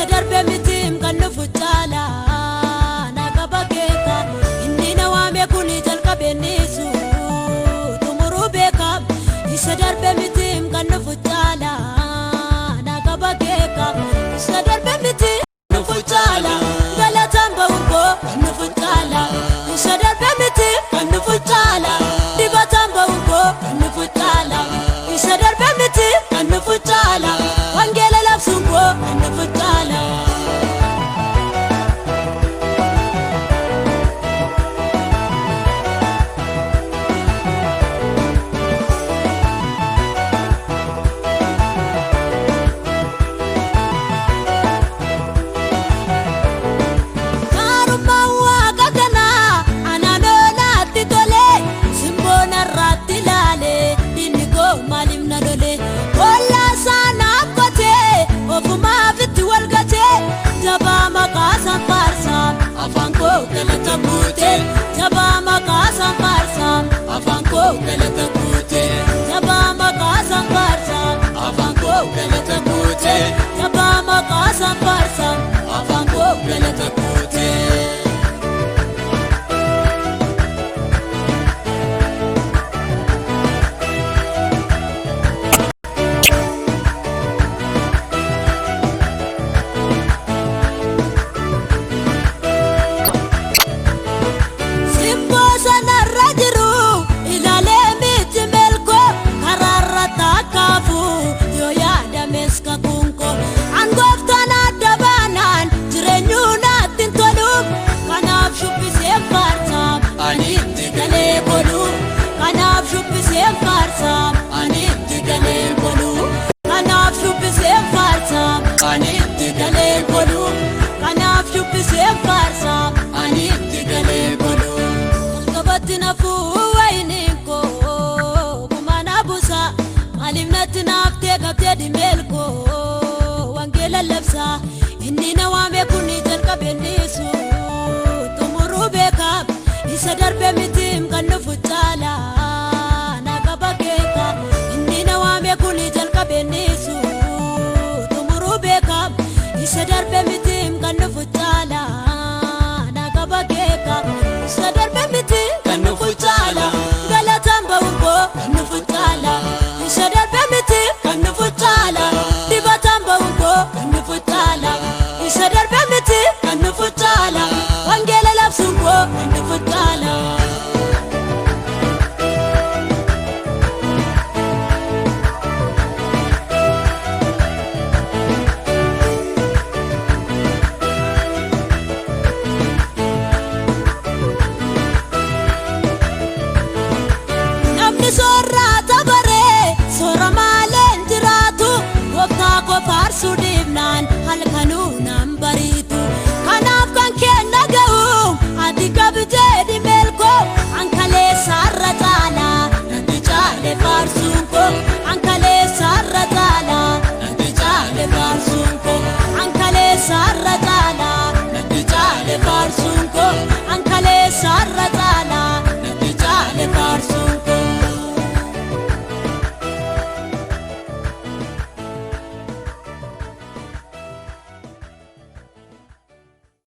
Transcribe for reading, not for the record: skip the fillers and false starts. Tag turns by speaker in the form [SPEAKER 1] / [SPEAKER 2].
[SPEAKER 1] Isa darbe mitiim kan dhufu caala na qaba keeka. Inni na waame kuni jalqabeennisu xumuruu beeka. Isa darbe mitiim kan dhufu caala na qaba keeka. Isa darbe mitiim kan dhufu caala galataan ba'uun koo kan dhufu caala. Isa darbe mitiim kan dhufu caala dibataan ba'uun koo kan dhufu caala. Isa darbe mitiim kan dhufu caala wangeela labsuun koo kan dhufu caala. Gaarummaan waaqa kanaa anaan olaatti tole simboon irratti ilaale diinni koo maaliif na lole boolla saanaaf qotee ofumaaf itti wal gatee jabaa maqaa san faarsaa afaan koo galata guute jabaa maqaa san faarsaa afaan koo galata guute jabaa maqaa san faarsaa afaan koo galata guute jabaa maqaa san faarsaa afaan koo galata guute. Simboo sanarra jiru ilaalee miti melkoo karaarra takkaafu yoo yaadames kakuunko angooftaan adda baanaan jireenyuu naatti hin tolu kanaaf shubbiseen faarsaa ani itti galee bolu kanaaf shubbiseen faarsaa ani itti galee bolu kanaaf shubbiseen faarsaa ani itti galee bolu kanaaf shubbiseen faarsaa ani itti galee bolu. Jalqabatti nafuu wayiniin koo gumaana buusa maaliif natti naaftee qabdee dhimeel koo wangeela labsa inni na waame kuni jalqabeennisu xumuruu beeka isa darbe mitiim kan dhufu caala na qaba keeka inni na waame kuni jalqabeennisu xumuruu beeka isa darbe mitiim kan dhufu caala na qaba keeka isa darbe miti kan dhufu caala galataan ba'uun koo kan dhufu caala isa darbe miti kan dhufu caala dibataan ba'uun koo kan dhufu caala isa darbe miti kan dhufu caala wangeela labsuun koo kan dhufu caala. Namni soorata baree soora malee hin jiraatu gooftaa koo faarsuu dhiifnaan halkanuu